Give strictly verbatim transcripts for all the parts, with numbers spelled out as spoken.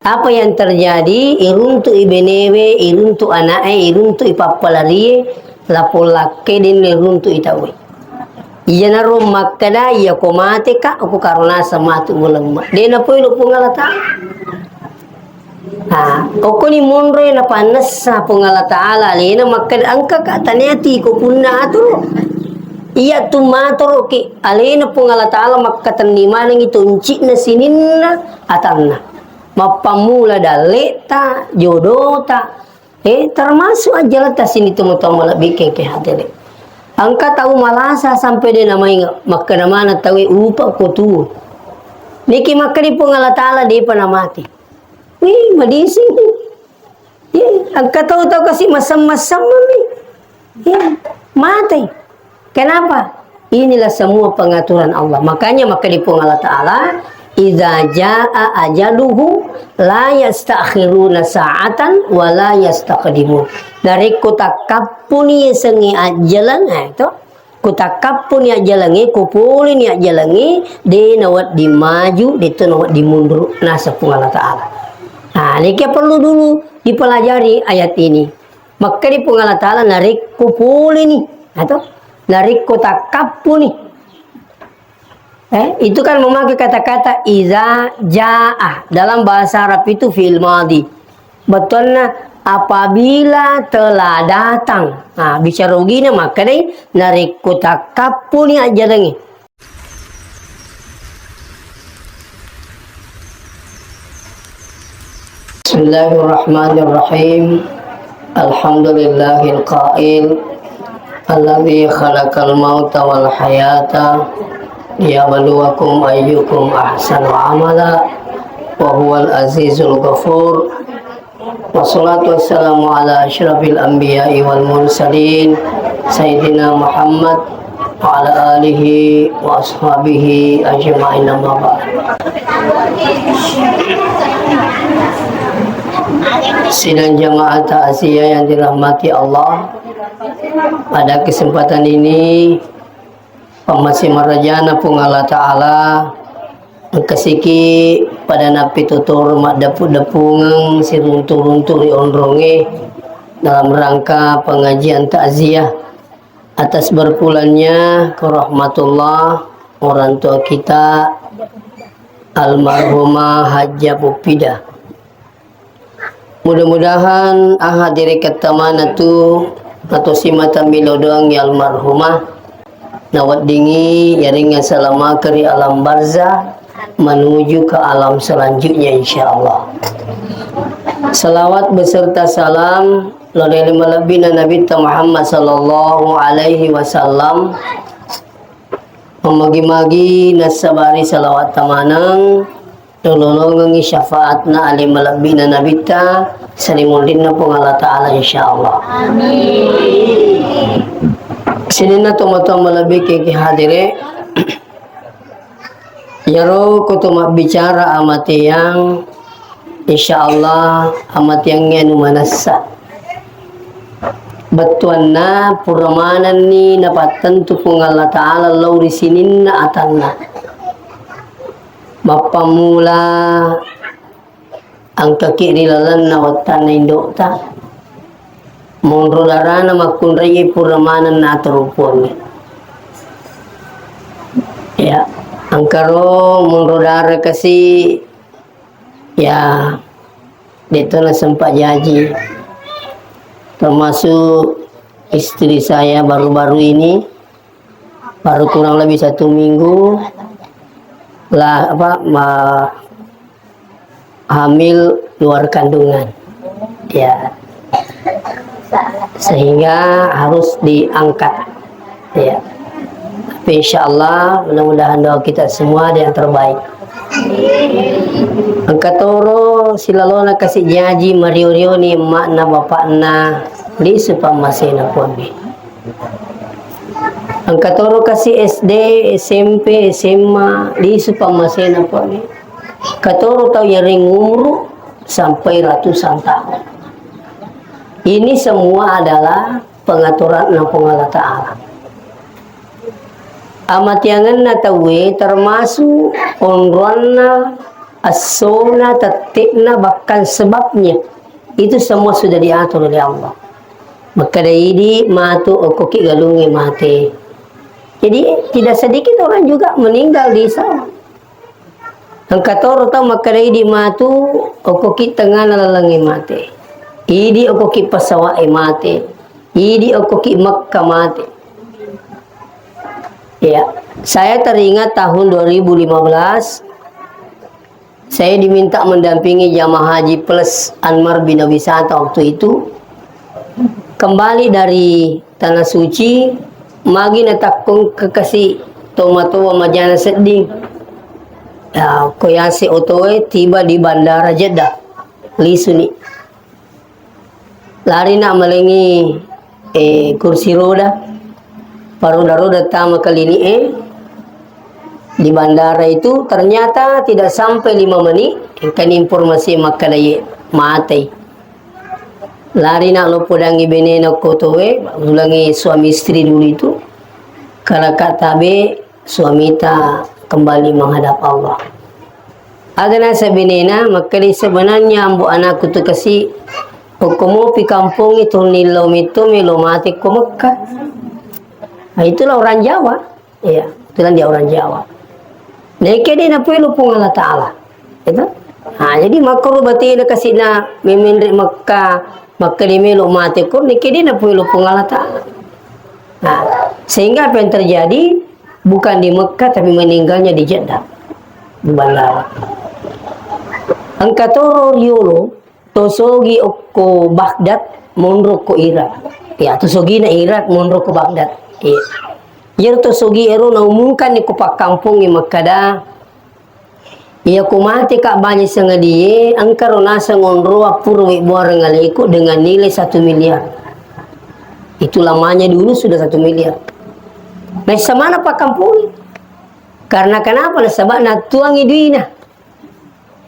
Apa yang terjadi? Iruntu'i benewe, iruntu' ana'e, iruntu'i pappalarie, lapong lakke denni iruntu'i tauwe. Iyanaro makkeda, "Iyako mateka, okko karona matu ulemme." De' napoilo Puang Allah Ta'ala. Ah, okkoni monroe napannessa Puang Allah Ta'ala alena makkeda, "Engkaka taniati ko punna atoro." Iya tu matoroki alena Puang Allah Ta'ala makkatenni manengi tunci'na sininna atanna. Mappammula dalle'ta, jodota, eh, termasuk ajjalanta sining tomatoa malebbi kengke hadere. Engka tau malasa sampai de' namainga, makkeda maneng tauwe, "Upa ko tu." Niki makkeda Puang Allah Ta'ala de'pa namate. Wih, madising. Iya, engka tau-tau kasi masem-masemmi. Iya, mate. Kenapa? Inilah semua pengaturan Allah. Makanya maka di Puang Allah Ta'ala, "Idza jaa ajaluhu la yastakhiruna sa'atan wa la yastaqdimun." Narekko takkappuni yasengnge ajjalang, eh, to? Ko takkappuni ajjalangnge, ko poleni ajjalangnge, de' nawedding maju, de' to nawedding mundur, naseng Puang Allah Ta'ala. Nah, niki perlu dulu dipelajari ayat ini. Makkeda Puang Allah Ta'ala, narekko poleni, atau narekko takkappuni. Eh, itu kan memakai kata-kata "idza jaa". Dalam bahasa Arab itu fi'il madhi. Bettuanna, apabila telah datang. Nah, bicara ogina makkedai, narekko takkappuni ajjalangnge. Bismillahirrahmanirrahim. Alhamdulillahil qail, "Alladzi khalaqal mauta wal hayata liyabluwakum ayyukum ahsanu amala, wa huwal azizul ghafur." Wassalatu wassalamu ala asyrafil anbiya'i wal mursalin, Sayyidina Muhammad wa ala alihi wa ashabihi ajma'in, amma ba'd. Sidang jamaah takziah yang dirahmati Allah, pada kesempatan ini, pammase marajana Puang Allah Ta'ala, engkasiki pada nappitutoro maddepu-depungeng siruntu-runtu ri onrongnge dalam rangka pengajian takziah atas berpulangnya ke rahmatullah orang tua kita, almarhumah Hajjah Pupida. Mudah-mudahan ahadiri kettamana tu atau simata milo doang ya almarhumah, naweddingi yaring salamaka ri alam barzah menuju ke alam selanjutnya, insyaallah. Salawat beserta salam lo ri malebbina Nabitta Muhammad sallallahu alaihi wasallam, memagi-magi nassabari salawat tamaneng, lolongengngi syafaatna ale malebbina Nabitta, salimuddinna Puang Allah Ta'ala, insyaallah. Amin. Sininna tomatoa malebbi keke hadire, iyaro ko to mabbicara amateang, insyaallah amateangnge anu manessa. Bettuanna pura manenni napattentu Puang Allah Ta'ala lao ri sininna atanna. Mappammula engkaki ri lalenna wettanna indo'ta. Monro darana makkunrai pura manenna atoro Puangnge. Ya, engkaro monro dara kasi, ya, de'to nasempat jaji. Termasuk istri saya baru-baru ini, baru kurang lebih satu minggu lah, apa, ma-, hamil luar kandungan. Ya. Sehingga harus diangkat. Ya. Tapi insyaallah, mudah-mudahan doa kita semua ada yang terbaik. Engka toro silalona kasi jaji mario-rioni emmakna bapakna lisu pammasena Puangnge. Engka toro kasi S D, S M P, S M A, lisu pammasena Puangnge. Engka toro tau yareng umuru sampai ratusan tahun. Ini semua adalah pengaturanna Puang Allah Ta'ala. Amateangenna tauwe termasuk onroanna essona, tette'na, bahkan sebabnya. Itu semua sudah diatur oleh Allah. Makkeda idi matu okkoki galungnge mate. Jadi tidak sedikit orang juga meninggal di sana. Engka toro tau makkeda idi matu okkoki tengngana lalengnge mate. Idi okkoki pesawat e mate. Idi okkoki Mekka mate. Ya, saya teringat tahun dua ribu lima belas, saya diminta mendampingi jamaah haji plus Anmar bin Abi Sa'ad waktu itu kembali dari Tanah Suci, magi natakkong ke kasi tomatoa majana sedding. Ya, ko yase otoe tiba di Bandara Jeddah, lisuni. Lari nak malengi, eh, kursi roda, paroda-roda tama klinik, eh, di bandara itu ternyata tidak sampai lima menit, engkani informasi makkeda ye matei. Lari nak lo podangi benena kotoe, ulangi suami istri dulu itu, karena kata be suamita kembali menghadap Allah. Aga nasa benena, makkeda sebenarnya ambo anakku tu kasi, okko mopi kampongnge tonni lo metto melo mate ko Mekka. Nah, itulah orang Jawa. Iya, itulah dia orang Jawa. Neke de napoelo Puang Allah Ta'ala. Itu. Nah, jadi makkoro batena kasina memenre Mekka, makkeda melo mate ko, neke de napoelo Puang Allah Ta'ala. Nah, sehingga apa yang terjadi? Bukan di Mekah, tapi meninggalnya di Jeddah, di bandara. Engka toro riolo, tosogi okko Baghdad, monro ko Irak. Ya, tosogina Irak, monro ko Baghdad. Iya. Iyaro tosogi ero naumumkan ni ko pakkampong e makkada, iya ko mate ka baja sangadie, engka ro naseng onroa pura webbuareng aleku dengan nilai satu miliar. Itu lamanya dulu sudah satu miliar. Naissa mana pakkampong? Karena kenapa? Nasaba natuangi duina.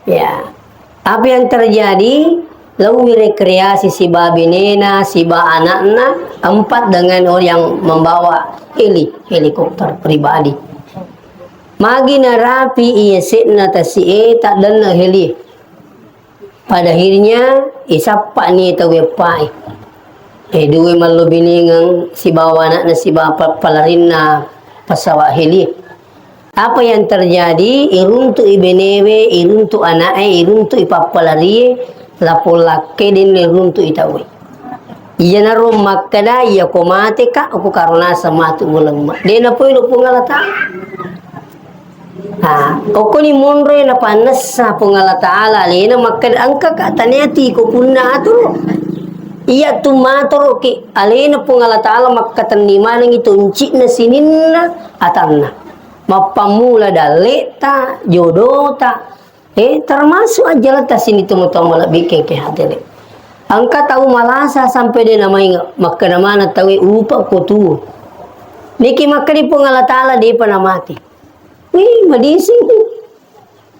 Ya. Apa yang terjadi? Laui rekreasi siba benena, siba anakna, empat dengan orang yang membawa heli, helikopter pribadi. Magi narapi iya se'na tasi'e taddenna heli. Pada akhirnya, isappa'ni tau eppa'i. Eh, dua mallo biningeng sibawa anakna sibawa pa-, palarinna pesawat heli. Apa yang terjadi? Iruntu'i benewe, iruntu' ana'e, iruntu'i pappalarie, lapong lakke denni iruntu'i tauwe. Iyanaro makkeda, iya ko mate ka, okko karona matu ulemme. De napoelo Puang Allah Ta'ala. Ah, okkoni monroe napannessa Puang Allah Ta'ala alena makkeda engka ka taniati ko punna atoro. Iya tu matoro ki alena Puang Allah Ta'ala makkatenni manengi tunci'na sininna atanna. Mappammula dalle'ta, jodota, eh, termasuk ajjalanta sini tomatoa malebbi kengke hatene. Engka tau malasa sampai de namainga, makkeda mana taue upa ko tuo. Niki makkedi Puang Allah Ta'ala depa namati. Wih, madising.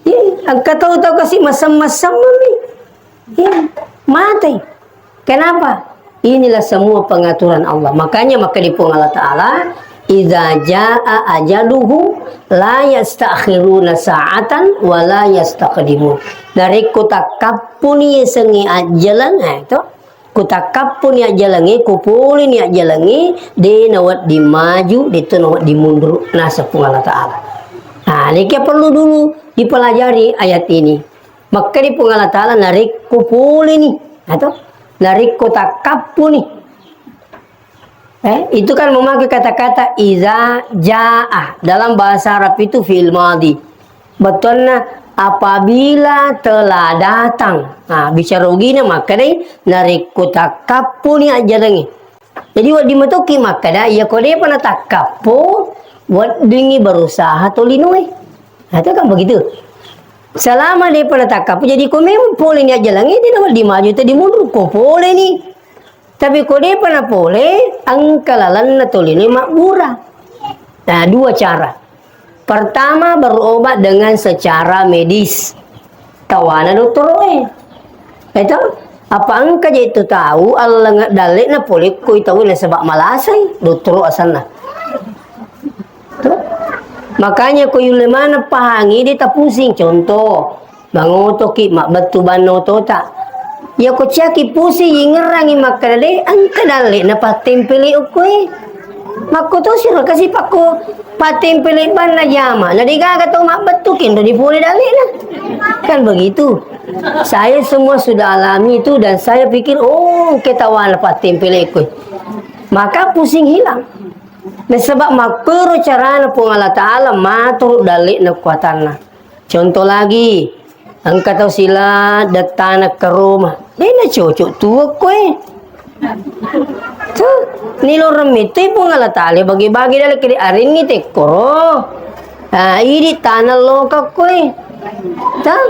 Ye, engka tau-tau kasi masem-masem mi. Ye, mate. Kenapa? Inilah semua pengaturan Allah. Makanya maka di Puang Allah Ta'ala, "Idza jaa ajaluhu la yastakhiruna sa'atan wa la yastaqdimun." Narekko takkappuni yasengnge ajjalang, eh, to? Ku takkappuni ajjalangnge, ku poleni ajjalangnge, de nawedding maju, de to nawedding mundur, naseng Puang Allah Ta'ala. Nah, neke perlu dulu dipelajari ayat ini. Makkedi Puang Allah Ta'ala, narekko poleni, atau narekko takkappuni. Eh, itu kan memakai kata-kata iza jaa. Dalam bahasa Arab itu fi'il madhi. Bettuanna apabila telah datang. Nah, bicara ogina makkedai narekko takkappuni ajjalangnge. Jadi wedding matoki makkeda, iya ko depa natakkappo, weddingngi berusaha tolinoe. Nah, itu kan begitu. Selama depa natakkappo, jadi ko memang poleni ajjalangnge, de nawedding maju, tadi mundur, ko poleni. Tapi ko depa napole, engka lalenna tolinoe mabbura. Nah, dua cara. Pertama, berobat dengan secara medis. Tawana dottoroe. Eto, apa engka je tu tau alleng dalle na pole ko tau nasaba malasai, dottoro asanna. Tuh. Makanya ko yulle mana pahangi de tapusing. Contoh, Mangotoki mabbettu banna otota. Iyako ciaki pusing, ingerangi makkeda de, engka dalle na pattempele okkoe. Makko tosi ro kasi pakko pattempele banna jama. Na degaga tau mabbettu kenro di pole dallena. Kan begitu. Saya semua sudah alami itu dan saya pikir, oh, ketawana pattempele okkoe. Maka pusing hilang. Nasaba makkoro carana Puang Allah Ta'ala maturu dallena kuatanna. Contoh lagi, engka tau sila dattana ke Roma. Dena cocok tuo koe. Tuh, niloreng mitu Puang Allah Ta'ala bagi-bagi dalle kede aringi tekkoro. Ah, idi tanah loka koe. Tuh,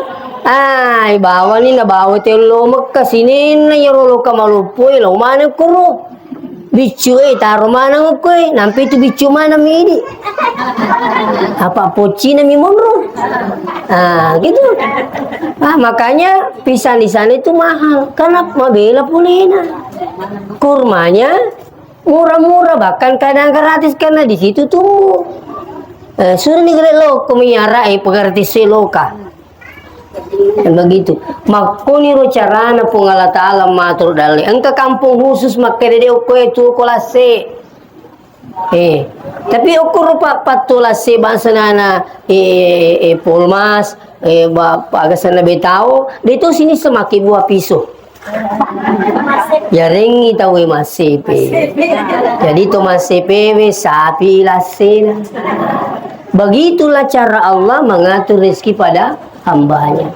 ah, bawani na bawa te lo Mekka sininna yaro loka maloppo lo mana koro. Biccu e taro maneng okkoe, nampe tu biccu maneng mi idi. Apa poccina mi monro. Ah, gitu. Ah, makanya pisang di sana itu mahal karena mabela polena. Kurmanya murah-murah, bahkan kadang gratis karena di situ tumbuh. Eh, suruh ni gere lo ko miara e gratis loka. Begitu. Makkoniro carana Puang Allah Ta'ala matur dalle. Engka kampung khusus makkeda de okkoe tuo ko lasse. Eh, tapi okko rupa pattu lasse bangsa nana, eh, eh, eh, Polmas, eh, ba-, pagasanna Betao, de to sini semake buah piso. Yarengngi tauwe massepe. Jadi to massepewe sapi lassena. Begitulah cara Allah mengatur rezeki pada hambanya.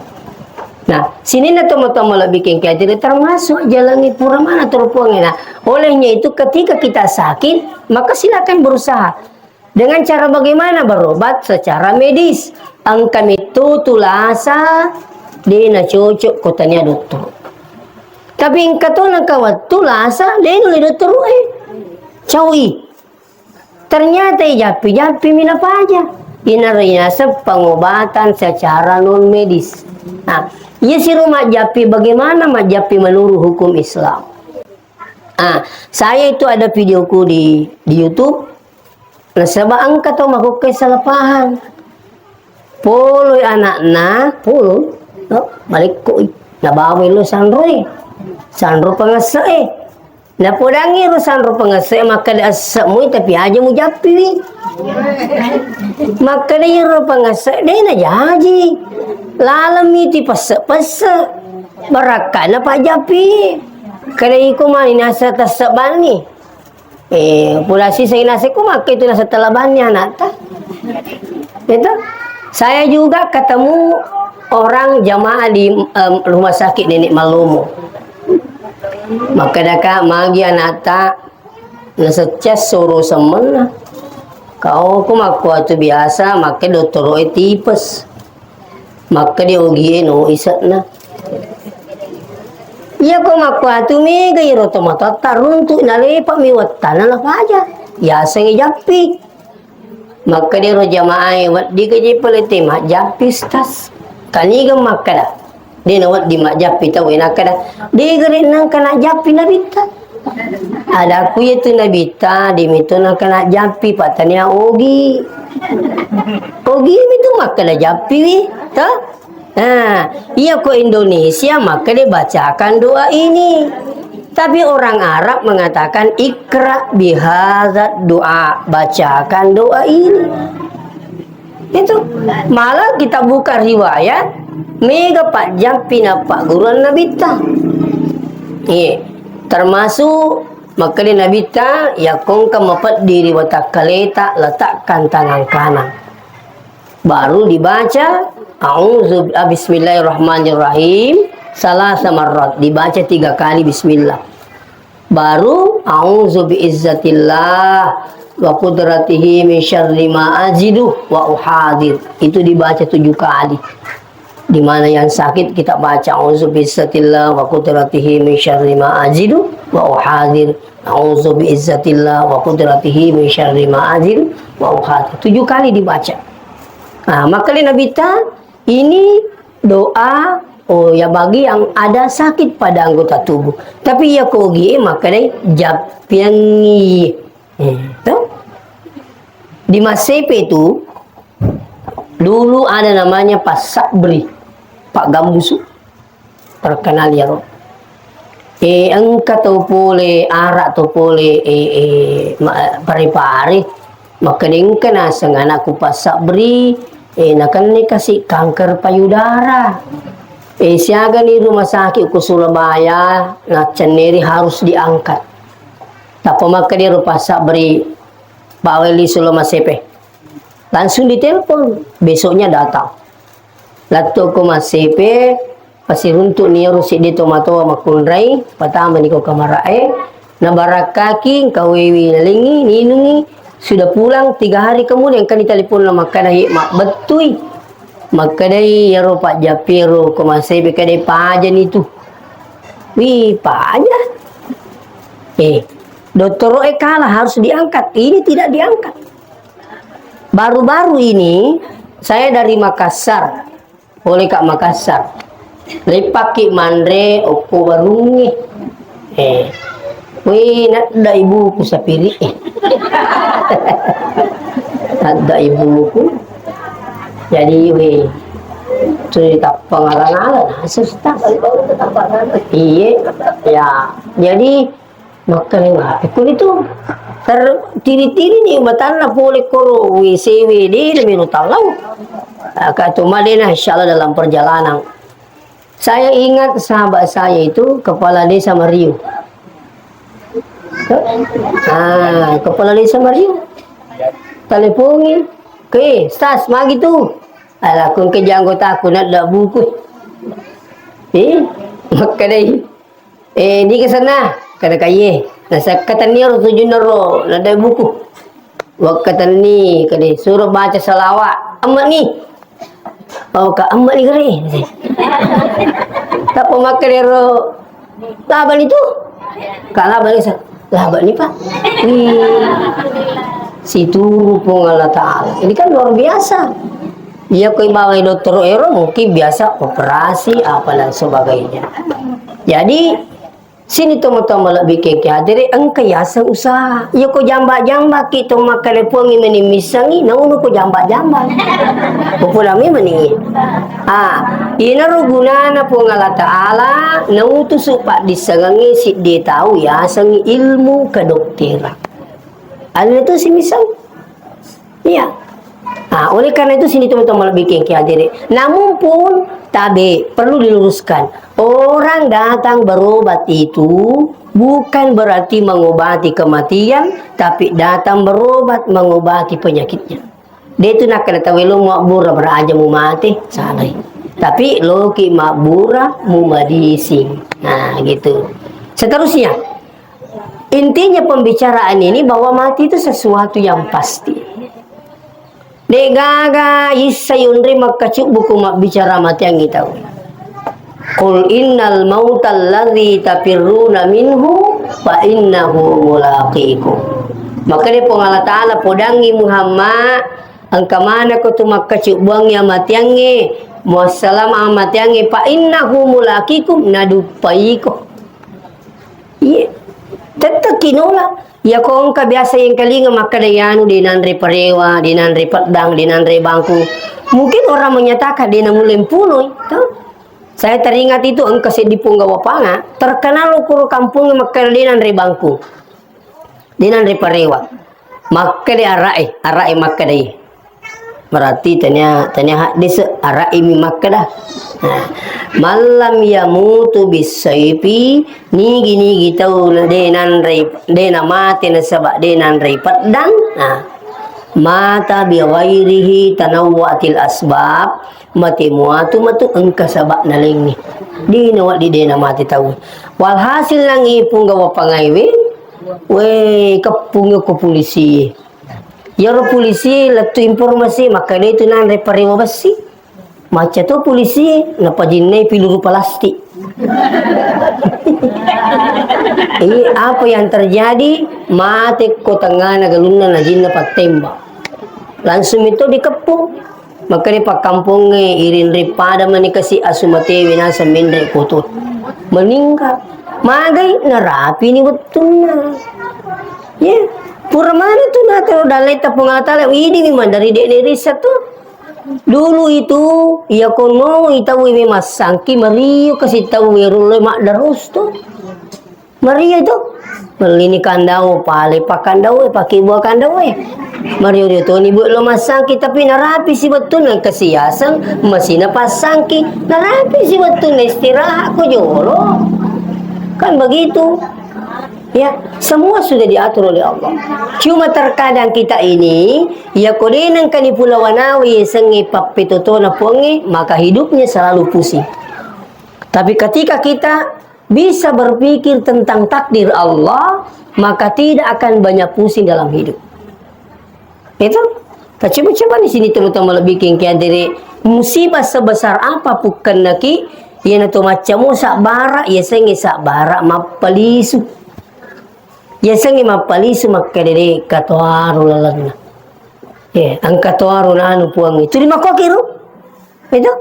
Nah, sininna tomatoa malebbi kengkajere termasuk jalangi pura mana turu Puangnge. Nah, olehnya itu ketika kita sakit, maka silakan berusaha. Dengan cara bagaimana? Berobat secara medis. Engka mettu tu lasa, de na cocok ko tania dottoro. Tapi engka to nengka wettu lasa, de nulle dottoro e. Caui. Ternyata ijappi-jappi mi napaja. Inaro inaseng pengobatan secara non medis. Nah, iya siro majjappi, bagaimana majjappi menurut hukum Islam? Ah, saya itu ada videoku di, di YouTube. Nasaba engka tau makkukkai salah paham. Poloi anakna, polo, no, balekkoi. Nabawai lo sanroe. Sanro pangesse'e. Napodangi ro sanro pangesse'e makkeda esse'moi tapi aja mujappiwi. Makkeda iyaro pangesse' de najaji. Laleng miti pesse-pesse. Barakkana pajjappi. Kada iko mani nasa tesse' banni. Eh, pura siseng nase ku makke tu nasa tella banni anakta. Itu. Saya juga ketemu orang jamaah di, em, rumah sakit Nenek Malomo. Makkeda ka magi anakta nasecca soro semmenna. Kau ku makkuatu biasa makke dottoro e tipes. Makkeda ogie no ise'na. Iya ko makkuatu mega iro tomatoatta runtu nalepa mi wettana nafaja. Yasengnge jappi. Makkeda ro jamaah e, wedding ka je palette majjappi, Ustaz. Kaniga makkeda, de nawedding majjappi tau e, nakkeda, de gare nengka najjappi nabitta. Adakku iya tu nabitta, de mito nengka najjappi, pattania ogi. Ogi mitu makkeda jappi wi, to? Nah, iya ko Indonesia makkeda bacakan doa ini. Tapi orang Arab mengatakan ikra bihadza doa, bacakan doa ini. Itu malah kita buka riwayat mega pajjappi nappagguruan nabitta. Iya, termasuk makkeda nabitta, yakko engka mapeddi ri watakkaleta, letakkan tangan kanan. Baru dibaca, a'udzu, ah, bismillahirrahmanirrahim, salasa marrat, dibaca tiga kali bismillah. Baru, a'udzu biizzatillah wa qudratihi min syarri ma ajidu wa uhadir. Itu dibaca tujuh kali. Di mana yang sakit kita baca, a'udzu biizzatillah wa qudratihi min syarri ma ajidu wa uhadir. A'udzu biizzatillah wa qudratihi min syarri ma ajidu wa uhadir. Tujuh kali dibaca. Nah, makkeda nabitta, ini doa, oh, ya bagi yang ada sakit pada anggota tubuh. Tapi iya ko ogi e makkeda jappiangngi. Hmm, to? Di Massepe itu, dulu ada namanya Pak Sabri. paggambusu. Terkenal iyaro. Eh, engka to pole, araq to pole, eh, eh, ma-, pare-pare. Makkeda engka naseng anakku passabbri, eh, nakenni kasi kanker payudara. Eh, siaga ni rumah sakit ku Surabaya, naccenneri harus diangkat. Tappa makkeda ro passabbri, baweli sulo Masepe. Langsung ditelepon, besoknya datang. Lettu ko Masepe, pasiruntu ni ero siddi tomatoa makkunrai, patama ni ko kamara'e, nabarakkaki, engka wewi nalengi, ninungi, sudah pulang tiga hari kemudian, engka ni telepon na makkeda, "Ye, mabbettui." Makkedai iyaro Pak Japiro ko Masepe, kedai paja ni tu. "Wih, paja?" Eh, dottoro e kalah harus diangkat. Ini tidak diangkat. Baru-baru ini saya dari Makassar. Oleh Kak Makassar. Leppakki manre okko warungnge. Eh. Weh, nadda ibuku sapiri. Nadda ibuku. Jadi, weh, tu tappang alang-alang. Susah. Iye. Ya, jadi Makkeling api kuni tu. Ter-, tiri-tiri ni matanna pole koro W C W D de melo tallau. Aka tu madena, insyaallah dalam perjalanan. Saya ingat sahabat saya itu kepala desa Mariu. Ah, kepala desa Mariu. Telepongi. "Ke, Stas, magi tu?" Ala kun ke janggotaku nadda buku. Eh, makkedai. "Eh, niga senna?" Kada kaiye. Nasakka tenni ro tujunna ro, nadda buku. Wakka tenni, kade suro baca salawat. Amma ni. Oh, ka amma ni gare. Tappa makkeda ro, "Laba ni tu?" Ka laba ni sa-, "Laba ni, Pak." Wih. Situru Puang Allah Ta'ala. Ini kan luar biasa. Iya, ko ibawai dottoro ero mungkin biasa operasi apa dan sebagainya. Jadi, sini tomatoa malebbi kengke hadere, engka yaseng usaha. Iya, ko jamba-jamba ki to makkalepongi meni missengi, nauno ko jamba-jamba. Populami meni. Ah, inaro gunana Puang Allah Ta'ala nautusu paddissengengi siddi tau yasengi ilmu kedokteran. Ada tu si miseng. Iya. Nah, oleh karena itu sini teman-teman lebih kengke hadere. Namun pun tabe perlu diluruskan. Orang datang berobat itu bukan berarti mengobati kematian, tapi datang berobat mengobati penyakitnya. De tu nakkeda tau elo muabbura beraja mu mate, salai. Tapi loki mabbura mu madising. Nah, gitu. Seterusnya, intinya pembicaraan ini bahwa mati itu sesuatu yang pasti. Degaga issa yonre makkacubbu ko mabbicara mateangngi tau. "Qul innal mautal ladzi tafirruna minhu fa innahu mulaqikum." Makkeda Puang Allah Ta'ala, "Podangngi Muhammad, engka manako tu makkacubbuangngi amateangnge, muassalam amateangnge, fa innahu mulaqikum, naduppaiko." Iye, tettekki nola. Iya ko engka biasa yengkalinga makkeda iyanu de nanre parewa, de nanre peddang, de nanre bangku. Mungkin orang menyatakan de namulle mpuloi, to? Saya teringat itu engka seddi punggawa panga, terkenal ukuru kampung makkeda de nanre bangku. De nanre parewa. Makkeda ara'e, ara'e makkeda i. Berarti tania, tania haddese, ara'e mi makkeda. Nah, "Mallam yamutu bissaifi," nigi-nigi tau na de nanrei, de namate nasaba de nanrei peddang. Nah, "mata bi ghairihi tanawwa'atil asbab," mate muatu matu engka sabab nalengngi. De nawedding de namate tau. Walhasil nangi punggawa pangaiwe, we keppungi ko polisi. Iyaro polisi lettu informasi, makkeda itu nanre parewa bessi. Macca to polisi, napajinnai piluru plastik. Iya, apa yang terjadi? Mate ko tengana galunna, najinna pattembak. Langsung itu dikeppu. Makkeda pakkampongnge, irinri pada mani kasi asu matewe naseng menre koto. Meninggal. Magai narapini wettunna. Ya, pura mana tu nataro daletta Puang Allah Ta'ala, idi memang dari dek deri satu. Dulu itu, iya kono itau we massangki, mario kasi tau we rulle maddarus tu. Mario itu. Mellini kandau, pale pakandau, pake buah kandau. Mario rio toni bu lo massangki, tapi narapi si wettunna kasiaseng, masina passangki, narapi si wettunna istirahat ko jolo. Kan begitu. Ya, semua sudah diatur oleh Allah. Cuma terkadang kita ini, ya ko de nengka ni pulawanawi yasengnge pappetotona Puangnge, maka hidupnya selalu pusing. Tapi ketika kita bisa berpikir tentang takdir Allah, maka tidak akan banyak pusing dalam hidup. Itu, tacoba-coba di sini, terutama lebih kengkian dari musibah sebesar apa pun kennaki, iya na to macca mo sabbara, iya sengi sabbara mappalisu. Iya sengi mappalisu makkeda de katoaro lalenna. Eh, engka toaro nanu Puang itu. Di makkokiro? Itu,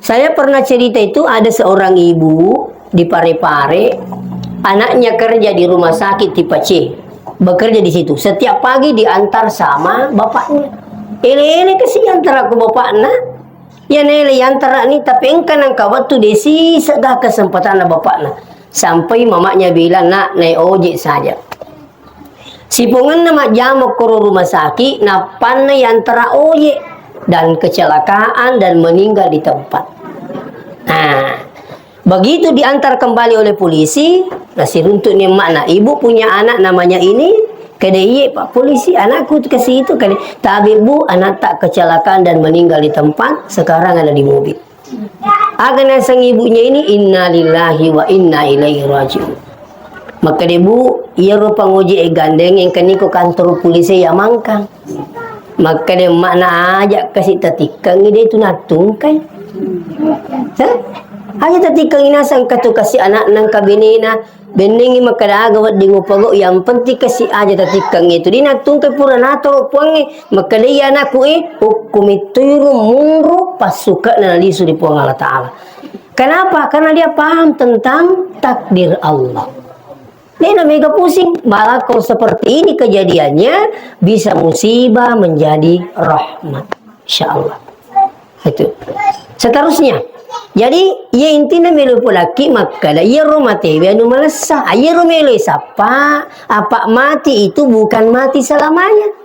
saya pernah cerita itu, ada seorang ibu di Parepare, anaknya kerja di rumah sakit tipe C, bekerja di situ. Setiap pagi diantar sama bapaknya. Ele-ele kasi antar aku bapakna. Ya nele antar ni, tapi engka nangka waktu desi sega kesempatan bapakna. Sampai mamanya bilang, "Nak, naik ojek saja." Sipongenna majjama koro rumah sakit, nappanna yantara ojek dan kecelakaan dan meninggal di tempat. Nah, begitu diantar kembali oleh polisi, nasiruntuk ni emakna, "Ibu punya anak namanya ini, kede iye Pak Polisi, anakku ke situ kede, tapi Bu, anak tak kecelakaan dan meninggal di tempat, sekarang ada di mobil." Aga naseng ibunya ini, "Innalillahi wa inna ilaihi raji'un." Makkeda, "Bu, iyaro pangoje e gandeng engka niko kantor polisi ya Mangkang." Makkeda emakna, "Aja kasi tatikkangi de tu nattungkai." Hah? Aja tatikkangi nasang katu kasi anak nang kabenena. Bennengngi makkeda aga wedding upogau, yang penting kasi aja tatikkangi tu. Di nattungke pura natoro Puangnge, makkeda iya anakku e, hukumi tuiru munru passuke'na nalisu di Puang Allah Ta'ala. Kenapa? Karena dia paham tentang takdir Allah. Dia na mega pusing, malah kalau seperti ini kejadiannya, bisa musibah menjadi rahmat. Insya Allah. Itu. Seterusnya. Jadi, ya intinya melo polaki makkeda, iyaro matewe anu malessa, iyaro melo sappa, apa mati itu bukan mati selamanya.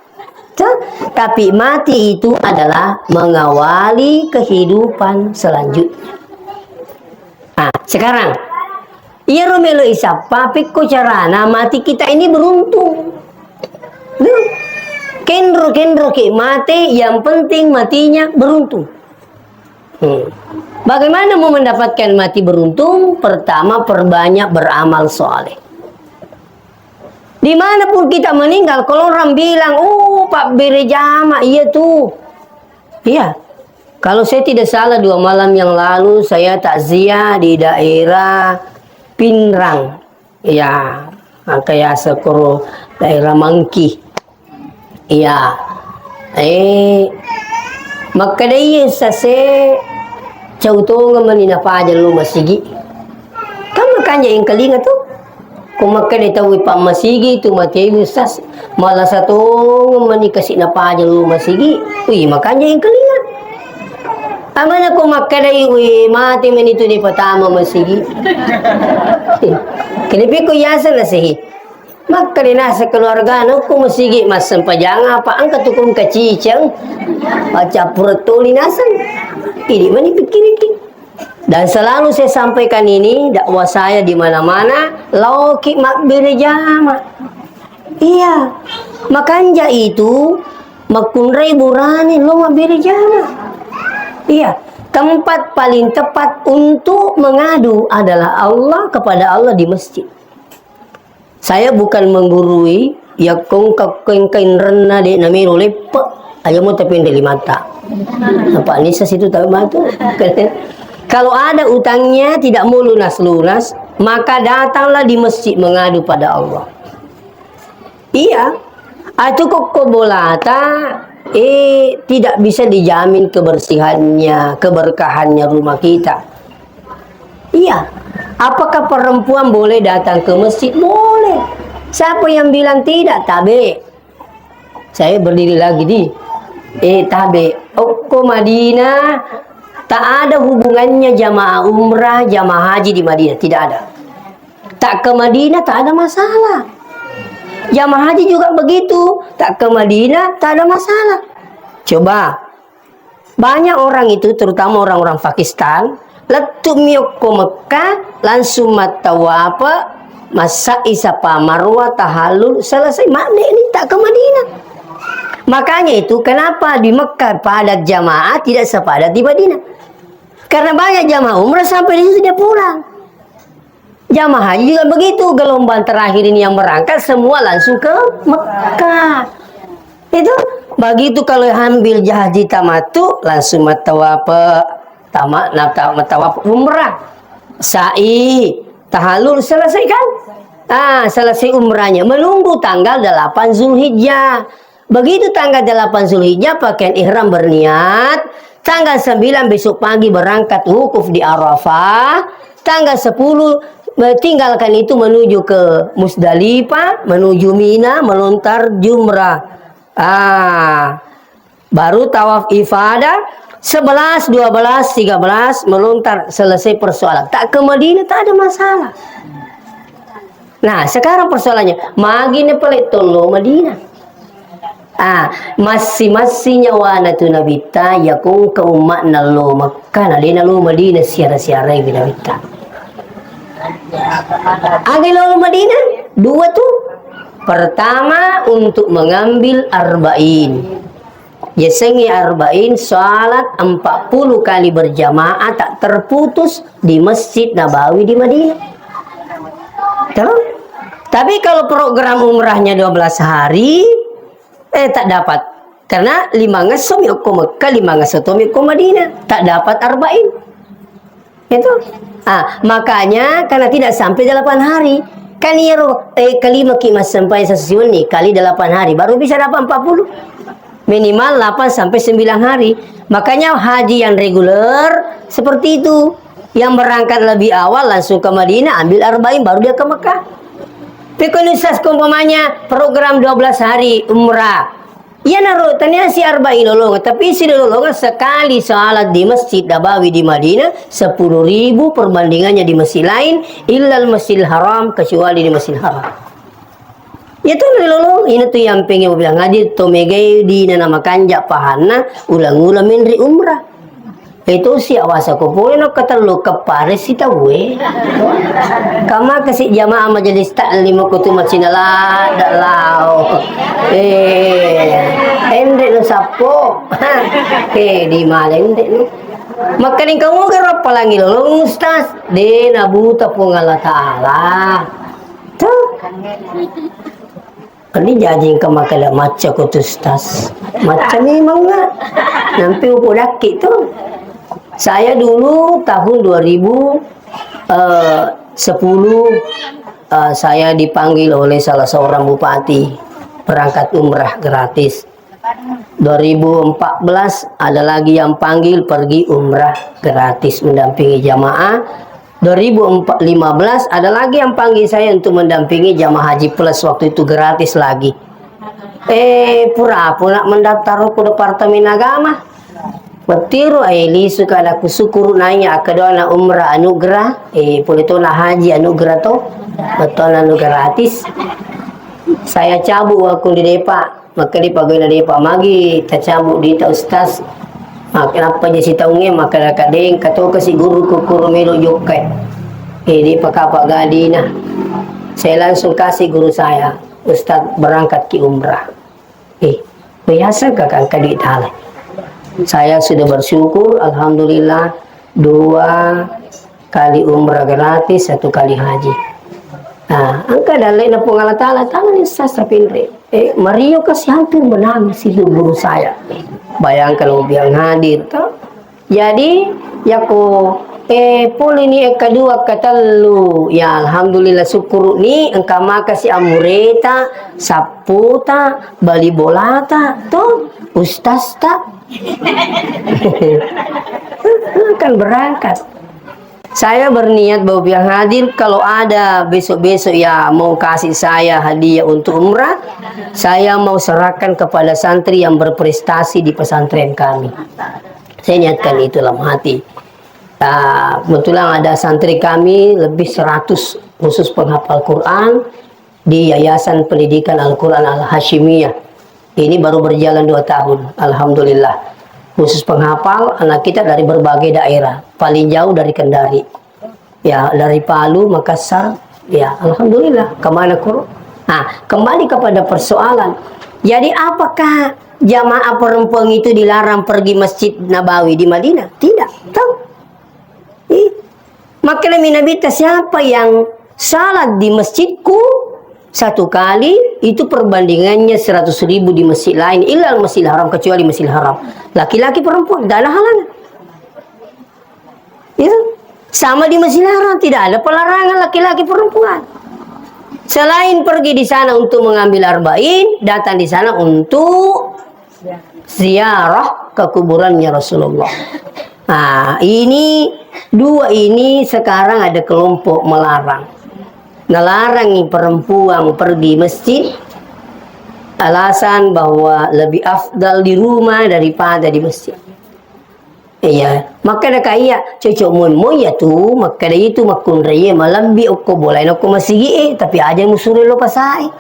Tuh, tapi mati itu adalah mengawali kehidupan selanjutnya. Nah, sekarang, iyaro melo isappa, pekko carana mati kita ini beruntung. Duh, kenro-kenro ke mate, yang penting matinya beruntung. Hmm. Bagaimana mau mendapatkan mati beruntung? Pertama, perbanyak beramal soleh. Dimanapun kita meninggal, kalau orang bilang, "Oh, Pak Berejama, iya tuh." Iya. Kalau saya tidak salah, dua malam yang lalu saya takziah di daerah Pinrang. Iya, angka yaseng koro daerah Mangki. Iya. Eh, makkeda iya sase cau tongeng mani napaja lo masigi. Kan makanja engkalinga tu. Ko makkeda tau pammasigi tu matei Ustaz, malasa tongeng mani kasi napaja lo masigi. Wih, makanja engkalinga. Amana ko makkeda iwi mate mani tu dipatama masigi. Kenapa ko yaseng nasihi? Makkeda naseng keluargana, "Okko masigi massempajang apa engka tukung kaciceng?" Pacappureng toli naseng. Ini mani pikkiriki. Dan selalu saya sampaikan ini, dakwah saya di mana-mana, laoki mabbere jama. Iya, makanja itu makkunrai burane lo mabbere jama. Iya, tempat paling tepat untuk mengadu adalah Allah, kepada Allah di masjid. Saya bukan menggurui, yakko engka, engka inrenna de namelo leppe, aja mo tapenre limata. Apa nisa situ tahu matu? Kalau ada utangnya tidak mau lunas-lunas, maka datanglah di masjid mengadu pada Allah. Iya, atu kokko bolata, eh, tidak bisa dijamin kebersihannya, keberkahannya rumah kita. Iya. Apakah perempuan boleh datang ke masjid? Boleh. Siapa yang bilang tidak? Tabe. Saya berdiri lagi di. Eh, tabe, okko Madinah tak ada hubungannya jamaah umrah, jamaah haji di Madinah, tidak ada. Tak ke Madinah tak ada masalah. Jamaah haji juga begitu, tak ke Madinah tak ada masalah. Coba, banyak orang itu, terutama orang-orang Pakistan, lettu mi okko Mekah, langsung mattawafa, massa'i Safa Marwah, tahallul, selesai. Madde ni tak ke Madinah. Makanya itu kenapa di Mekah padat jamaah tidak sepadat di Madinah. Karena banyak jamaah umrah sampai di situ dia pulang. Jamaah haji juga begitu, gelombang terakhir ini yang berangkat semua langsung ke Mekah. Itu begitu kalau ambil haji tamattu langsung mattawafa, tama-, nata-, mattawafa umrah, sa'i, tahallul, selesai kan? Ah, selesai umrahnya, menunggu tanggal delapan Zulhijjah. Begitu tanggal delapan Zulhijjah, pakaian ihram, berniat. Tanggal sembilan besok pagi berangkat wukuf di Arafah. Tanggal sepuluh, eh, tinggalkan itu menuju ke Musdalifah, menuju Mina, melontar jumrah. Ah, baru tawaf ifadah, sebelas, dua belas, tiga belas, melontar, selesai persoalan. Tak ke Madinah, tak ada masalah. Nah, sekarang persoalannya, magi na pale tollo Madinah? Ah, massi-massi nyawana tu Nabitta, yakung ke umma'na lo Makkah, na dena lo Madinah, siara-siarai Nabitta. Aga lo Madinah? Dua tu. Pertama, untuk mengambil arba'in. Yasengnge arba'in, salat empat puluh kali berjamaah tak terputus di Masjid Nabawi di Madinah. Terus? Tapi kalau program umrahnya dua belas hari, eh, tak dapat. Karena lima ngesso mi okko Mekah, lima ngesso to mi okko Madinah. Tak dapat arba'in. Itu. Ah, makanya karena tidak sampai delapan hari. Kan iyaro, eh, kelima ki massempajang sassi wenni kali delapan hari, baru bisa dapat empat puluh. Minimal delapan sampai sembilan hari. Makanya haji yang reguler seperti itu. Yang berangkat lebih awal langsung ke Madinah, ambil arba'in, baru dia ke Mekah. Tapi kalau Ustaz, umpamanya program dua belas hari umrah, iyanaro tania si arba'in lolongan, tapi si lolongan sekali salat di Masjid Nabawi di Madinah, sepuluh ribu perbandingannya di masjid lain, illal Masjidil Haram, kecuali di Masjidil Haram. Iya tu lolong, ina tu yang pengen bilang haji, to megai di nana makanja pahanna, ulang-ulang menri umrah. Itu si awasa ko pole no ketellu kepare si tauwe. Kama kasi jamaah majelis taklim ko tu macina lada lao. Eh, ende no sappo. Eh, di malende no. Makkaning kamu gero palangi lolong Ustaz. De na buta Puang Allah Taala. Tuh. Ini jaji engka makkeda macca ko tu, Ustaz. Macca memang nggak. Nampi upodakki tu. Saya dulu tahun dua ribu, eh, sepuluh, eh, saya dipanggil oleh salah seorang bupati berangkat umrah gratis. Dua ribu empat belas ada lagi yang panggil pergi umrah gratis mendampingi jamaah. Dua ribu lima belas ada lagi yang panggil saya untuk mendampingi jamaah haji plus, waktu itu gratis lagi. Eh, pura apa nak mendaftar ke Departemen Agama? Wettiru, eh, lisu kada ku sukuru nanya, akkedona umrah anugerah, eh, pole tona haji anugerah to, betul anu gratis. Saya cabut waktu di depa. Makkeda pagawai na depa, magi tacabu dita Ustaz? Maka nappa je sitaungnge, makkeda kadeng katoka si guru kukuru melo jokkai. Eh, depa kapa gadina. Saya langsung kasih guru saya, Ustaz, berangkat ki umrah. Eh, biasa kakak kadi tala. Saya sudah bersyukur, alhamdulillah, dua kali umrah gratis, satu kali haji. Nah, engka dalle'na Puang Allah Taala, tangani sasa pinre. Eh, Mario kasih hampir menangis itu guru saya. Bayangkan, biang hadir, toh. Jadi, yako, eh, pole ni, eh, kedua, ketellu. Ya, alhamdulillah, syukur ni, engka maka si amureta, sapputa, bali bolata, toh, ustazta. Kan berangkat. Saya berniat, Bapak yang hadir, kalau ada besok-besok yang mau kasih saya hadiah untuk umrah, saya mau serahkan kepada santri yang berprestasi di pesantren kami. Saya niatkan itu dalam hati. Ah, kebetulan ada santri kami lebih seratus khusus penghafal Quran di Yayasan Pendidikan Al-Quran Al-Hashimiyah. Ini baru berjalan dua tahun, alhamdulillah. Khusus penghafal, anak kita dari berbagai daerah, paling jauh dari Kendari. Ya, dari Palu, Makassar, ya, alhamdulillah, kemana Quran. Nah, kembali kepada persoalan. Jadi, apakah jamaah perempuan itu dilarang pergi Masjid Nabawi di Madinah? Tidak. Tahu? Ih, makanya Nabitta, siapa yang salat di masjidku satu kali, itu perbandingannya seratus ribu di masjid lain, illa Masjidil Haram, kecuali Masjidil Haram. Laki-laki, perempuan, tidak ada halangan. Ya, sama di Masjidil Haram, tidak ada pelarangan laki-laki, perempuan. Selain pergi di sana untuk mengambil arba'in, datang di sana untuk ziarah ke kuburannya Rasulullah. Nah, ini dua ini sekarang ada kelompok melarang. Nalarangi perempuan pergi masjid, alasan bahwa lebih afdal di rumah daripada di masjid. Iya, makkeda ka iya, cocok moi, moi ya tu, makkeda itu makkunrai malebbi okko bolae okko masigi e, tapi aja musure lo pasae.